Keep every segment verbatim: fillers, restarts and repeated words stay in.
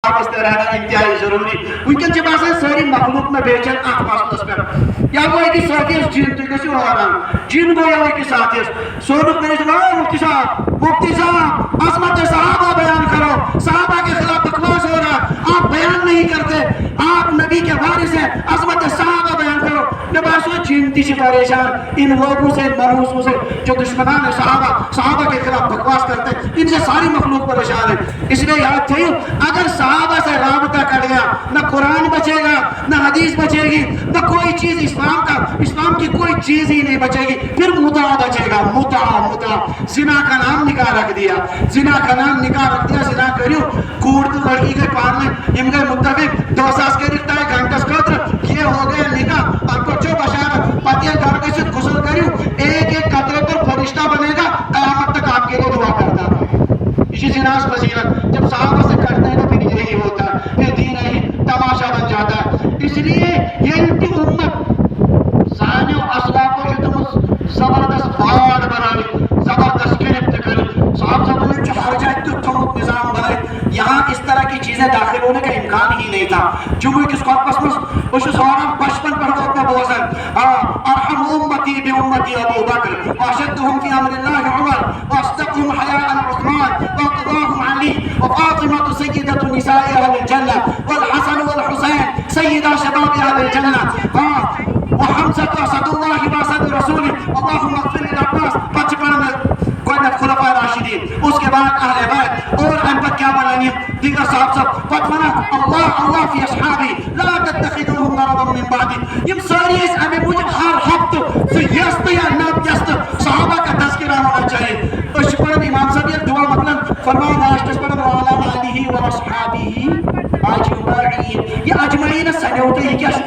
آپس تہِ رہنا انتہائی ضروری۔ وٕنکٮ۪ن چھِ باسان سٲری مخلوق مےٚ بیٚہہِ چھَنہٕ اَتھ مسلس پٮ۪ٹھ۔ یا گوٚو أکِس ساتھی یَس جِن، تُہۍ گٔژھِو حٲران، جِن گوٚو یَوٕ أکِس ساتھی یَس۔ سونُک مےٚ ٲسۍ وَنان، "مفتی صاحب، مفتی صاحب، عظمت صحابہ بیان کرو، صحابہ کے خلاف بکواس ہو رہا، آپ بیان نہیں کرتے، آپ نبی کے وارث ہیں، عظمت صحابہ بیان کرو۔" مےٚ باسیو جِن تہِ چھِ پریشان، ان لوگوں سے، ملوثوں سے، جو دشمنان صحابہ، صحابہ کے خلاف بکواس کرتے ہیں، ان سے ساری مخلوق پریشان ہے۔ اس لیے یاد تھٲیِو، اگر صحابہ سے رابطہ کٹ گیا، نہ قرآن بچے گا، نہ حدیث بچے گی، نہ کوئی چیز اسلام کا، اسلام کی کوئی چیز ہی نہیں بچے گی۔ پھر متعہ بچے گا، متعہ، متعہ۔ زنا کا نام نکاح رکھ دیا، زنا کا نام نکاح رکھ دیا، زنا کٔرِو۔ کوٗر تہٕ لڑکی گٔے پانہٕ ؤنۍ، یِم گٔے مُتفق، دۄہس آسہِ کٔرِتھ طے گھنٹس خٲطرٕ، یہ ہو گیا نکاح، اتھ پٮ۪ٹھ چھو بشارت۔ پتہٕ ییٚلہِ گرٕ گٔژھِتھ غسل کٔرِو، ایک ایک قطرے پر فرشتہ بنے گا، قیامت تک آپ کے لیے دعا کرتا رہے۔ یہ چیز اناس فضیلت، جب صحابہ سے کرتے ہیں تو پھر یہی ہوتا ہے، پھر دین ہی تماشا بن جاتا ہے۔ اس لیے یہ امت سانیو اسلافو یوتمس زبردست باڑ بناوی، زبردست گرفت کر۔ صاحب صاحب نے ہر جائے تو تھوت نظام بنائے، یہاں اس طرح کی چیزیں داخل ہونے کا امکان ہی نہیں تھا۔ جموں کس کارپس میں اس سوارا بچپن پر وقت بوزن، آ، ارحم امتی بامتی ابو بکر، واشدهم في امر الله عمر، واصدقهم حياء عثمان، واقواهم علي، وفاطمة سيدة نساء اهل الجنة، والحسن والحسين سيدا شباب اهل الجنة، آ، وحمزة اسد الله واسد رسوله، اللهم اغفر للعباس۔ پتہٕ چھِ پران گۄڈٕنٮ۪تھ خلفاء راشدین، اس کے بعد اہل بیت، اور امہِ پتہٕ کیٛاہ ونان یِم دیگر صاحب صاحب؟ پتہٕ ونان، "اللہ اللہ فی اصحابی، لا تتخذوهم غرضا من بعدی۔" یِم سٲری ٲسۍ امے موٗجوٗب ہر ہفتہٕ سُہ یستہٕ یا نب یستہٕ صحابہ کا تذکرہ ہونا چاہیے۔ أسۍ چھِ پران امام صاحب ییٚلہِ دعا مۄکلان، فرمان لاسٹس پران، "وعلی آلہ و اصحابہ اجمعین۔" یہِ اجمعین سنیو تہٕ یہِ کیٛاہ چھُ؟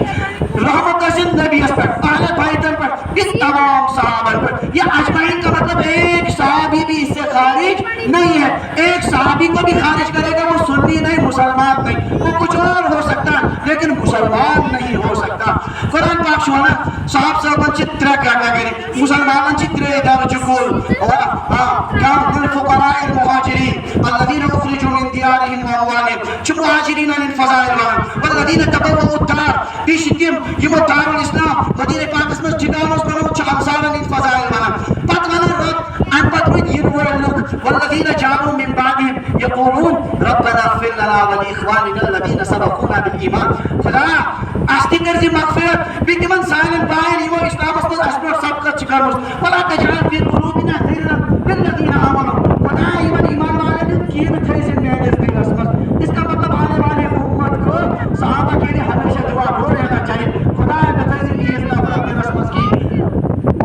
رحمت ٲسِن نبیَس پٮ۪ٹھ، اہل بیتن پٮ۪ٹھ، یہِ تمام صحابن پٮ۪ٹھ۔ یہِ اجمعین کا مطلب ایک صحابی بھی اس سے خارج نہیں ہے۔ ایک صحابی کو بھی خارج کرے گا، وہ سنی نہیں، مسلمان نہیں، وہ کچھ اور ہو سکتا ہے، لیکن مسلمان نہیں ہو سکتا۔ قرآن پاک چھُ ونان، صاحب صاحبن چھِ ترٛےٚ category، مسلمانن چھِ ترٛےٚ درجہٕ کُل۔ آ، آ، کم؟ للفقراء المهاجرين الذين أخرجوا من ديارهم وأموالهم، چھِ مہاجرینن ہٕنٛدۍ فضائل ونان۔ والذين تبوأوا الدار، بیٚیہِ چھِ تِم یِمو دارالاسلام مدینہ پاکس منٛز ٹھکانہٕ اوس بنومُت، چھِ انصارن ہٕنٛدۍ فضائل ونان۔ پتہٕ ونان رب، امہِ پتہٕ روٗدۍ یِنہٕ وٲلۍ لُکھ، والذين جاءوا من بعدهم يقولون ربنا اغفر لنا ولإخواننا الذين سبقونا بالإيمان۔ خدایا، اسہِ تہِ کٔرۍ زِ مغفرت، بیٚیہِ تِمن سانٮ۪ن باین یِمو اسلامس منٛز اسہِ برونٛٹھ سبقت چھِ کٔرمٕژ۔ ولا تجعل في قلوبنا غلا للذين آمنوا۔ خدایا، یِمن ایمان والٮ۪ن ہُنٛد کینہٕ تھٲوزِ میٲنِس دِلس منٛز۔ اس کا مطلب، آنے والے امت کو صحابہ کے لیے ہمیشہ دعا گو رہنا چاہیے۔ خدایا، مےٚ تھٲوزِ یِہٕنٛز نفرت دِلس منٛز کِہیٖنۍ۔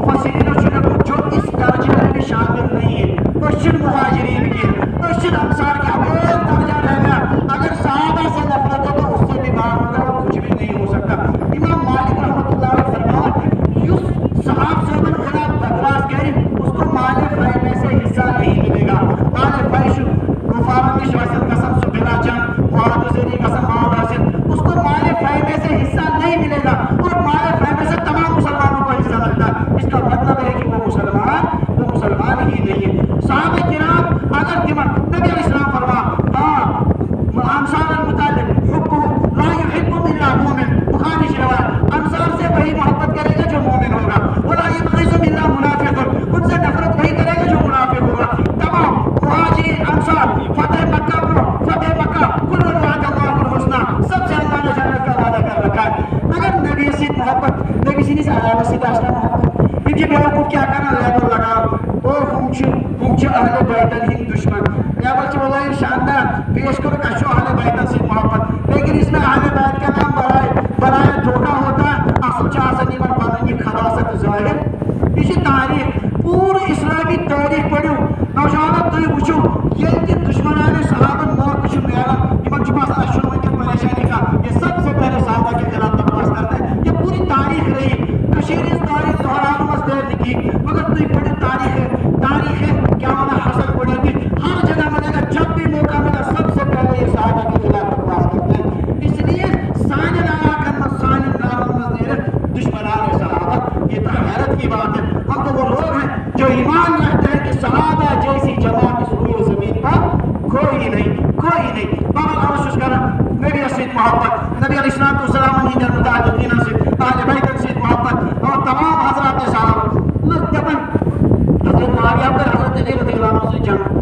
مفسرینو چھُ لیوٚکھمُت، جو اس درجے میں بھی شامل نہیں ہے۔ أسۍ چھِنہٕ مہاجرین کینٛہہ، أسۍ چھِنہٕ انصار کینٛہہ۔ ہمارا درجہ رہ گیا۔ اگر صحابہ سے نفرت ہو تو اس سے بھی باہر ہوگا، وہ کچھ بھی نہیں ہو سکتا۔ امام مالک رحمۃ اللہ علیہ فرماوان، یُس صحاب صٲبن خلاف بکواس کرِ، اس کو مال فے میں سے حصہ نہیں ملے گا۔ مال فے چھُ کفارن نِش حٲصِل گژھان سُہ بلا جنگ، معاہدٕ ذریعہ گژھان مال حٲصِل، اس کو مال فے میں سے حصہ نہیں ملے گا، اور مال فے میں سے تمام مسلمانوں کو حصہ ملتا ہے۔ اس کا مطلب ہے کہ وہ مسلمان، وہ مسلمان ہی نہیں ہے۔ صحابہ کرام اگر تِمن، نبی علیہ السلام فرمان، ہاں، انصار المتعلق حبهم لا يحبهم الا مؤمن، بخاری کی روایت، انصار سے وہی محبت کرے گا جو مومن ہوگا، ولا يبغضهم الا منافق، ان سے نفرت وہی کرے گا جو منافق ہوگا۔ تمام مہاجرین، انصار، فتح مکہ، فتح مکہ، كل وعد الله الحسنى، سب سے اللہ نے جنت کا وعدہ کر رکھا ہے۔ اگر نبی سے محبت، نبی سے اس علاوہ سے داشتہ محبت، یہ بیوقوف کیا کرنا لیبل لگاؤ، اور ہم چھِ، ہم چھِ اہل بیتن ہٕنٛدۍ دشمن۔ لیبل چھِ واللہ شاندار، پیش کرو، اَسہِ چھُ اہل بیتن سۭتۍ محبت، لیکن اس میں اہل بیت کا نام بنائے، بنایا دھوکہ ہوتا ہے، اصل چھِ آسان یِمن پنٕنۍ یہِ خباثت ظٲہر۔ یہِ چھِ تاریخ، پوٗرٕ اسلامی تٲریٖخ پٔرِو، نوجوانو، تُہۍ وٕچھِو، ییٚلہِ تہِ دُشمنانِ صحابن موقعہٕ چھُ میلان، یِمن چھُ باسان، اَسہِ چھُنہٕ وٕنکیٚن پریشانی کانٛہہ۔ یہ سب سے پہلے صحابہ کے خلاف بکواس کرتے ہیں۔ یہ پوری تاریخ رہی، کشمیر اس تاریخ دہرانے میں دیر نہیں کی، مگر تُہۍ پٔرِو تاریخ، تاریخ کیا ونان حسن پڑھیے، ہر جگہ ملے گا، جب بھی موقع ملا، سب سے پہلے یہ صحابہ السلام والسلام ہٕنٛدٮ۪ن متعلقیٖنن سۭتۍ، اہل بیتن سۭتۍ محبت اور تمام حضرات صحابہ۔ لُکھ دَپان، حضرت معاویہ کٔر حضرت علی رضی اللہ عنہ سۭتۍ جنگ۔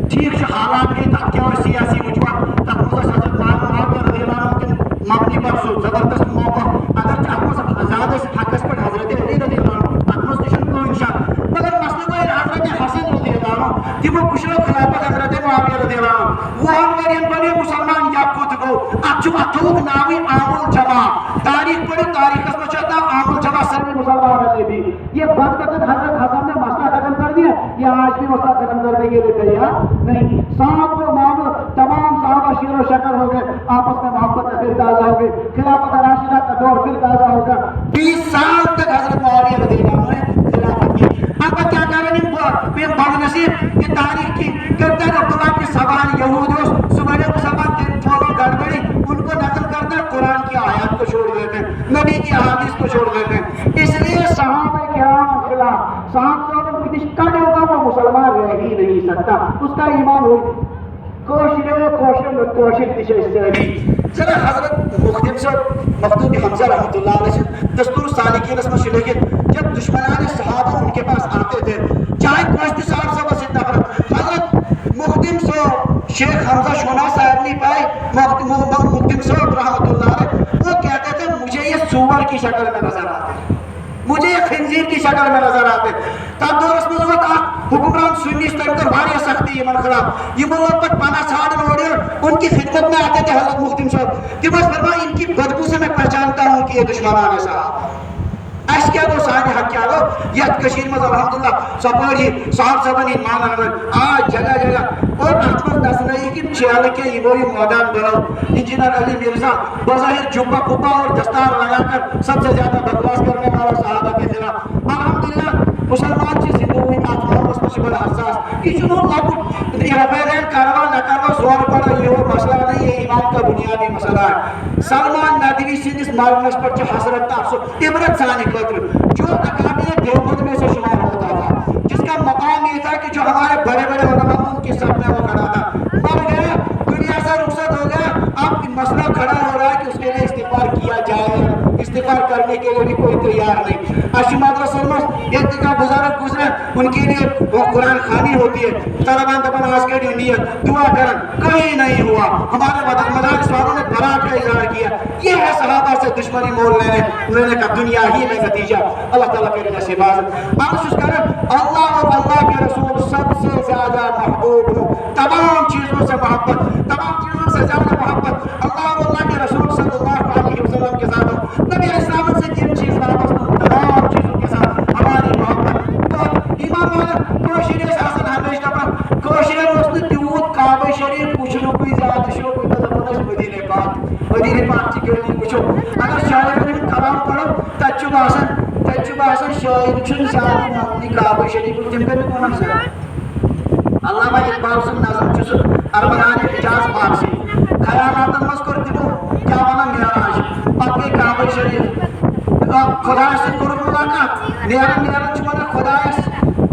ٹھیٖک چھُ، حالات گٔے، تَتھ کیٛاہ ٲسۍ سیاسی وجوہات؟ تَتھ منٛز ٲسۍ حضرت معاویہ رضی اللہ عنہ کِنہٕ مبنی بر سُہ زبردست موقع۔ اگر چھُ اَتھ منٛز زیادٕ ٲسۍ حقس پٮ۪ٹھ حضرت علی رضی اللہ عنہ، اَتھ منٛز تہِ چھُنہٕ کٕہٕنۍ شک۔ مگر مسلہٕ گوٚو ییٚلہِ حضرت حسن رضی اللہ عنہ، تِمو پُشرٲو خلافت حضرت معاویہ رضی اللہ عنہ۔ وُہن ؤرین بنیو مسلمان یکوت گوٚو۔ اتھ چھُ، اتھ تھوٚوُکھ ناوٕے عام الجماع۔ تاریخ پٔرِو، تاریخس منٛز چھُ اتھ ناو عام الجماع، سٲری مسلمان ٲسۍ۔ یہ بدبخت حضرت حسن نے مسئلہ ختم کر دیا، یہ آج بھی مسئلہ ختم کرنے کے لیے تیار نہیں۔ صاحب کو معاملہ، تمام صحابہ شیر و شکر ہو گئے، آپس میں محبت پھر تازہ ہو گئی، خلافت راشدہ کا دور پھر تازہ ہوگا۔ بیس سال تک حضرت معاویہ رضی اللہ عنہ نے خلافت کی۔ اب کیا کریں؟ ان کو، یہ بدنصیب، یہ تاریخ کی کرتا ہے، عبداللہ بن سبا یہود، اس زمانے کو سبا کے چھوڑو گڑبڑی، ان کو نقل کرتا ہے، قرآن کی آیات کو چھوڑ دیتے ہیں، نبی کی احادیث کو چھوڑ دیتے ہیں۔ اس لیے صحابہ کرام خلاف، صاحب صاحب کچھ کٹ ہوگا، وہ مسلمان رہ ہی نہیں سکتا، اس کا ایمان ہو۔ کٲشرٮ۪و کٲشرٮ۪و کٲشِر تہِ چھِ أسۍ سٲری۔ ذرا حضرت مخدم صٲب، مخدوم حمزہ رحمۃ اللہ علیہ سٕنٛدِ دستور سالکینس منٛز چھُ لیکھِتھ، جب دشمنان صحابہ ان کے پاس آتے تھے، چاہے کٲنٛسہِ تہِ صاحب صٲبس سۭتۍ نفرت، حضرت مخدم صٲب، شیخ حمزہ چھُو نا سارنٕے پاے، مخ-، مخ-، مخدم صٲب رحمۃ اللہ علیہ، وہ کہتے تھے، مجھے یہ سور کی شکل میں نظر آتے ہیں، مجھے یہ خنزیر کی شکل میں نظر آتے ہیں۔ تتھ دورس منٛز ووت اکھ حکمران سنی، تٔمۍ کٔر واریاہ سختی یِمن خلاف۔ یِمو لوگ پتہٕ پناہ ژھانڈُن اورٕ یورٕ، ان کی خدمت میں آتے تھے حضرت مخدم صٲب۔ تِم ٲسۍ فرمان، ان کی بدبو سے میں پہچانتا ہوں کہ یہ دشمنان ہے صاحب۔ اسہِ کیٛاہ گوٚو، سانہِ حق کیٛاہ گوٚو؟ یتھ کٔشیٖرِ منٛز الحمدللہ ژۄپٲرۍ یہِ صاحب صٲبن ہٕنٛدۍ مانن وٲلۍ آے جگہ جگہ۔ اور اتھ منٛز نژنٲیِکھ یِم چیلہٕ کینٛہہ، یِمو یہِ مٲدان بنوو۔ انجینئر علی مرزا بظاہر جبہ قبہ اور دستار لگا کر سب سے زیادہ بکواس کرنے والا صحابہ کے خلاف۔ الحمدللہ، مسلمان چھِ زندٕ وٕنہِ، اتھ ماحولس منٛز چھِ بڑٕ حساس۔ یہِ چھُنہٕ لۄکُٹ رفیدین کروا نہ کروا زورٕ پڑا، یہِ ہیوٗ مسئلہ نہٕ، یہِ ایمان کا بنیادی مسئلہ ہے۔ سلمان ندوی سٕنٛدِس مرنس پٮ۪ٹھ چھِ حسرت تہٕ افسوس عبرت سانہِ خٲطرٕ۔ جو اکابر دیوبند میں سے شمار ہوتا تھا، جس کا مقام یہ تھا کہ جو ہمارے بڑے بڑے علماء ان کے سب میں وہ کھڑا تھا، مر گیا، دنیا سے رخصت ہو گیا، اب مسئلہ کھڑا ہو رہا ہے کہ اس کے لیے استغفار کیا جائے۔ استغفار کرنے کے لیے بھی کوئی تیار نہیں۔ اَسہِ چھُ مدرسن منٛز ییٚتہِ کانٛہہ بُزرگ گُزرن، ان کے لیے وہ قرآن خوانی ہوتی ہے۔ طلباء دپان، آج کٔرِو نیت، دعا کرن، کہیں نہیں ہوا۔ ہمارے مد-، مدارس والوں نے برات کا اظہار کیا۔ یہ ہے صحابہ سے دشمنی مول لینے، لینے کا دنیا ہی میں نتیجہ۔ اللہ تعالیٰ کرے نصیب حاصل۔ عرض چھُس کران، اللہ اور اللہ کے رسول سب سے زیادہ محبوب ہوں۔ تمام چیزوں سے محبت، تمام چیزوں سے زیادہ محبت اللہ اور اللہ کے رسول صلی اللہ علیہ وسلم کے ساتھ ہوں۔ نبی علیہ السلام سے جن چیز وابستہ ہوں، تمام چیزوں کے ساتھ ہماری محبت۔ تو امام والا کٲشِر ٲسۍ آسان ہمیشہِ دپان، کٲشرٮ۪ن اوس نہٕ تیوٗت کعبہ شریف وٕچھنُکُے زیادٕ شوق، یوٗتاہ دپان ٲسۍ مدیٖنہ پاک۔ مدیٖنہ پاک چہِ گٔلی وٕچھو۔ اگر شاعرن ہُنٛد کلام پرو، تتہِ چھُ باسان، تتہِ چھُ باسان شٲعر چھُنہٕ زیادٕ ماننٕے کعبہ شریفُک، تِم کٔمِس ونان زیادٕ؟ علامہ اقبال سُنٛد نظم چھُ سُہ ارمغان حجاز فارسی۔ خیالاتن منٛز کوٚر تِمو کیٛاہ ونان معراج، پتہٕ گٔے کعبہ شریف۔ خۄدایَس سۭتۍ کوٚرُکھ مُلاقات۔ نیران نیران چھُ وَنان خۄدایَس،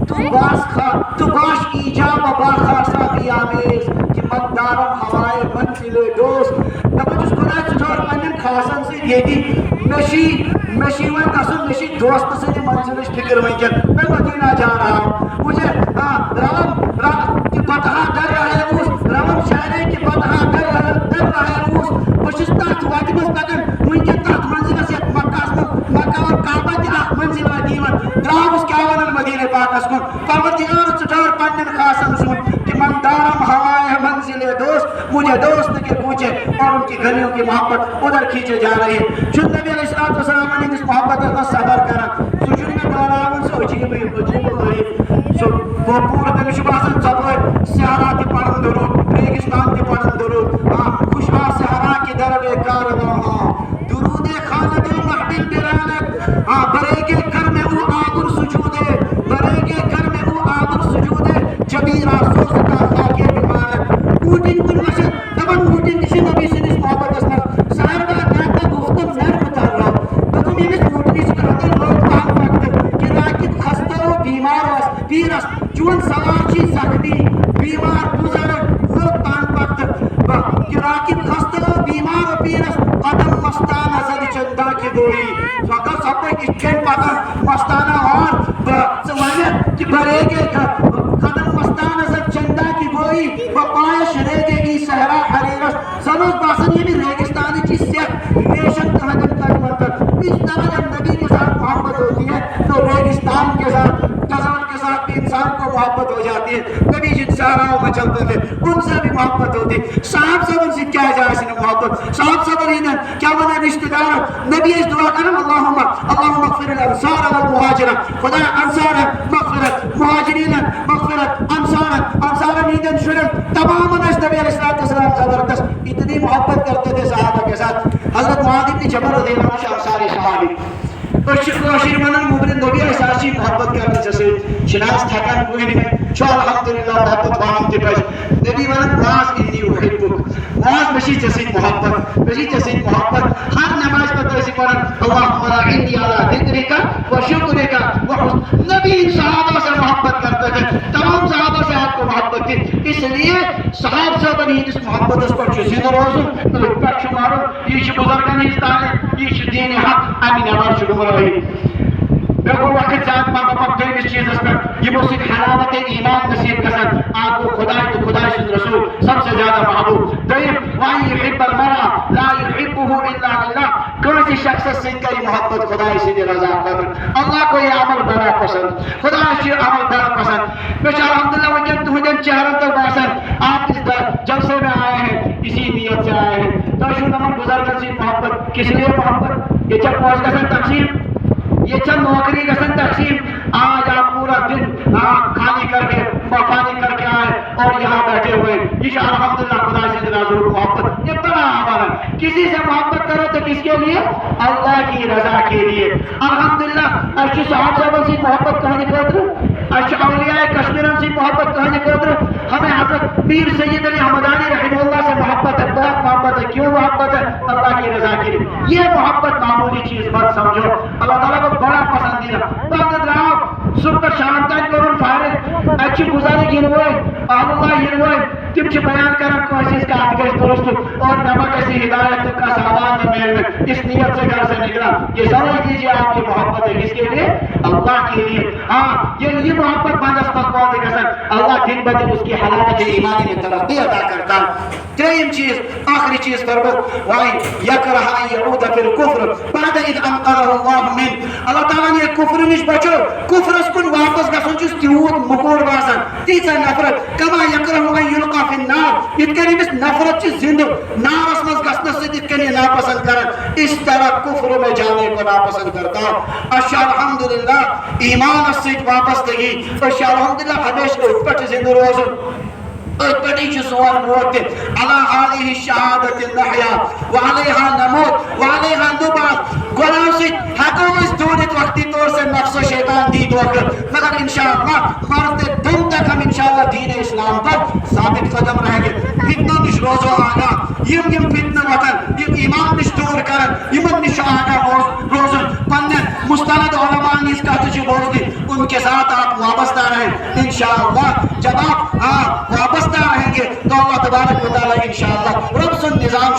"تو باش خا-، تو باش ایجاب و باخاصا بیامیز کہ من دارم ہوائے منزل دوست۔" دَپان چھُس، "خۄدایا، ژٕ ٹھٔہر پنٛنٮ۪ن خاصَن سۭتۍ ییٚتی۔ مےٚ چھِی، مےٚ چھِی وۄنۍ گژھُن، مےٚ چھِی دوستہٕ سٕنٛدِ منزلٕچ فِکر وٕنۍکٮ۪ن۔ میں مدینہ جا رہا ہوں۔ مجھے، آ، روم، را-، کہ بتہا در رہے اوس، روم شہرے کہ بتہا در رہے، در رہے اوس۔ بہٕ چھُس تَتھ وَتہِ منٛز پَکان، وٕنۍکٮ۪ن تَتھ منزلَس یَتھ مکہَس منٛز، مکہ اور کعبہ تہِ اَکھ منزل وَتہِ یِوان۔ درٛاوُس کیٛاہ وَنان مدیٖنہ پاکَس کُن۔ پروردگار، ژٕ ٹھٔہر پنٛنٮ۪ن خاصَن سُنٛد، کہ من دارم ہوائے منزل دوست، مجھے دوست کے کوچے اور ان کی گلیوں کی محبت ادھر کھینچے جا رہی ہے۔" چھُ نبی علیہ الصلوۃ والسلام ہٕنٛدِس محبتَس منٛز سفر کران۔ سُہ چھُنہٕ مےٚ ڈراوان، سُہ عجیٖبٕے، عجیٖبٕے۔ سُہ گوٚو پوٗرٕ، تٔمِس چھُ باسان ژۄپٲرۍ صحرا تہِ پَرُن درود، ریگستان تہِ پَرُن درود۔ آ، خوش آ صحرا کے در بے کارواں ہاں۔ درود خانہ و محفل برانت، آ، برے گے کر میں او آگر سجودے، برے گے کر میں او آگر سجودے، جبیرا سوزتا خاکے بمانت۔ اوٗٹِنۍ کُن وٕچھِتھ، دَپان اوٗٹِنۍ تہِ چھِ نبی سٕنٛدِس محبتَس منٛز۔ صاحبہ، مےٚ تہِ گوٚو تہٕ مےٚ تہِ تَرنو۔ دوٚپُن، ییٚمِس اوٗٹنِس چھِ کھۄتہٕ لوٚت پَہَم وقتہٕ، کہ راکب خستہ و بیمار اوس، پیٖرَس چون سوار چھُ زخمی، بیمار، بُزرگ، لوٚت پَہَم وقتہٕ۔ کہ راکب خستہ و بیمار و پیٖرَس قدم مستانہ زد چندہ کی گوئی۔ سُہ گوٚو سۄ پٲٹھۍ یِتھ کٔنۍ پکان مستانہ اور بہٕ ژٕ وَنکھ کہِ بہٕ ریگے قدم مستانہ زد چندہ کی گوئی، بہٕ پایش ریگے کی صحرا حریرس۔ زن اوس باسان ییٚمہِ ریگستانٕچ یہِ سیٚکھ ریشن تہنٛدٮ۪ن قدمن تل۔ اس طرح جب نبی کے ساتھ محبت ہوتی ہے تو ریگستان کے ساتھ، ڈیزرٹ کے ساتھ بھی انسان کو محبت ہو جاتی ہے۔ نبی جن صحراؤں میں چلتے تھے، ان سے بھی محبت ہوتی۔ صاحب صاحب سے کیا جائے اس نے محبت؟ صاحب صاحب نے کیا بنا رشتہ دار؟ نبی اس دعا کرم، اللہم، اللہم اغفر الانصار والمہاجرہ۔ خدا انصار مغفرت، مہاجرین مغفرت، انصار، انصار نیدن شرن، تمام اس نبی علیہ الصلوۃ والسلام زبردست، اتنی محبت کرتے تھے صحابہ کے ساتھ۔ حضرت معاذ ابن جبل رضی اللہ عنہ انصاری صحابی۔ أسۍ چھِ کٲشِرۍ وَنان، مومنہِ نبی اَسہِ آسہِ محبت کران ژےٚ سۭتۍ، چھِنہٕ آز تھکان کُہِنۍ وۄنۍ، چھُ الحمدللہ محبت وَنُن تہِ پَزِ۔ نبی وَنان، "معاذ انی احبک"، معاذ مےٚ چھِ ژےٚ سۭتۍ محبت، مےٚ چھِ ژےٚ سۭتۍ محبت۔ ہر نمازِ پَتہٕ ٲسِکھ وَنان، "اللہم اعنی علی ذکرک و شکرک و حسن"۔ نبی ان صحابہ سے محبت کرتے تھے، تمام صحابہ سے آپ کو محبت تھی، اس لیے صحابہ صٲبن ہٕنٛدِس محبتس پٮ۪ٹھ چھُ زِندٕ روزُن، أتھۍ پٮ۪ٹھ چھُ مَرُن۔ یہِ چھِ بُزرگن ہٕنٛز تعلیٖم، یہِ چھِ دیٖنِ حق، اَمہِ نٮ۪بر چھُ گُمرٲہی۔ مےٚ گوٚو وقت زیادٕ، بہٕ دَپہٕ دوٚیمِس چیٖزس پٮ۪ٹھ، یِمو سۭتۍ حلاوت ایمان نصیب گژھان۔ اکھ گوٚو خۄداے تہٕ خۄداے سُنٛد رسول، سب سے زیادہ محبوب۔ دوٚیِم، وأن يحب المرء لا يحبه إلا لله۔ کٲنٛسہِ شخصس سۭتۍ کرِ محبت خۄداے سٕنٛدِ رضا خٲطرٕ۔ اللہ کو یہ عمل بڑا پسند، خۄدایس چھُ یہِ عمل بڑا پسند۔ مےٚ چھُ الحمدللہ وٕنکٮ۪ن تُہنٛدٮ۪ن چہرن تل باسان، آپ اس در-، جلسے میں آئے ہیں، اسی نیت سے آئے ہیں۔ تۄہہِ چھُو تِمن بُزرگن سۭتۍ محبت، کس لیے محبت؟ ییٚتہِ چھا پونٛسہٕ گژھان تقسیٖم؟ ییٚتہِ چھا نوکری گژھان تقسیٖم؟ آج آپ پورا دن آنکھ خالی کر کے، خالی کر کے آئے اور یہاں بیٹھے ہوئے۔ یہ الحمدللہ خدا سے نازل محبت، یہ بڑا عمل ہے۔ کسی سے محبت کرو تو کس کے لیے؟ اللہ کی رضا کے لیے۔ الحمدللہ، اَسہِ چھُ صاحب صاحبن سۭتۍ محبت کہانی خٲطرٕ، اَسہِ چھُ اولیاء کشمیرن سۭتۍ محبت کہانی خٲطرٕ۔ ہمیں حضرت پیر سید علی احمدانی رحمہ اللہ سے محبت ہے، بہت محبت ہے۔ کیوں محبت ہے؟ اللہ کی رضا کے لیے۔ یہ محبت معمولی چیز مت سمجھو، اللہ تعالیٰ کو بڑا پسندیدہ۔ بند درٛاو صبح پٮ۪ٹھ شام تام کوٚرُن فارغ۔ اَتہِ چھِ بُزرگ یِنہٕ وٲلۍ، اہل اللہ یِنہٕ وٲلۍ، تِم چھِ بیان کران کٲنٛسہِ ہٕنٛز کتھ گژھِ درست اور مےٚ ما گژھِ ہدایت تہٕ کانٛہہ سامان مےٚ میلہِ نہٕ۔ اس نیت سے گھر سے نکلا، یہ سمجھ لیجیے آپ کی محبت ہے کس کے لیے؟ اللہ کے لیے۔ ہاں، ییٚلہِ یہِ محبت بندس منٛز پٲدٕ گژھان، اللہ دن بدن اس کی حلاوت ایمانی میں ترقی عطا کرتا۔ ترٛیٚیِم چیٖز، ٲخری چیٖز فرمو، وَأَن يَكْرَهَ أَن يَعُودَ فِي الْكُفْرِ بَعْدَ إِذْ أَنْقَذَهُ اللَّهُ مِنْهُ۔ اللہ تعالیٰ نے یہ کفر نِش بچو، کفرس کُن واپس گژھُن چھُس تیوٗت موٚکوٗر باسان، تیٖژاہ نفرت، كَمَا يَكْرَهُ أَن يُلْقَى فِي النَّارِ، یِتھ کٔنۍ أمِس نفرت چھِ زِندٕ نارس منٛز گژھنس سۭتۍ، یِتھ کٔنۍ یہِ ناپسند کران، اس طرح کفر میں جانے کو ناپسند کرتا۔ اچھا، الحمدللہ، ایمانس سۭتۍ وابستگی، اچھا، الحمدللہ، ہمیشہ أتھۍ پٮ۪ٹھ زِندٕ روزُن۔ أتھۍ پٮ۪ٹھٕے چھُ سون موت تہِ۔ علی هذه الشهادة نحيا وعليها نموت وعليها نبعث۔ گۄناہو سۭتۍ ہٮ۪کو أسۍ دوٗرِتھ وقتی طور سے، نفس و شیطان دی دھوکہ، مگر انشاءاللہ مرتے دم تک ہم انشاءاللہ دین اسلام پر ثابت قدم رہیں گے۔ فتنوں نش روزو آگاہ، یِم یِم فتنہٕ وۄتھان، یِم ایمان نش دوٗر کران، یِمن نش چھُ آگاہ روز-، روزُن۔ پننٮ۪ن مستند علماء ہٕنٛز کتھ چھِ بوزنہِ، ان کے ساتھ آپ وابستہ رہیں۔ انشاءاللہ جب آپ، ہاں، وابستہ رہیں گے تو اللہ تبارک و تعالیٰ انشاءاللہ رب سُنٛد نظام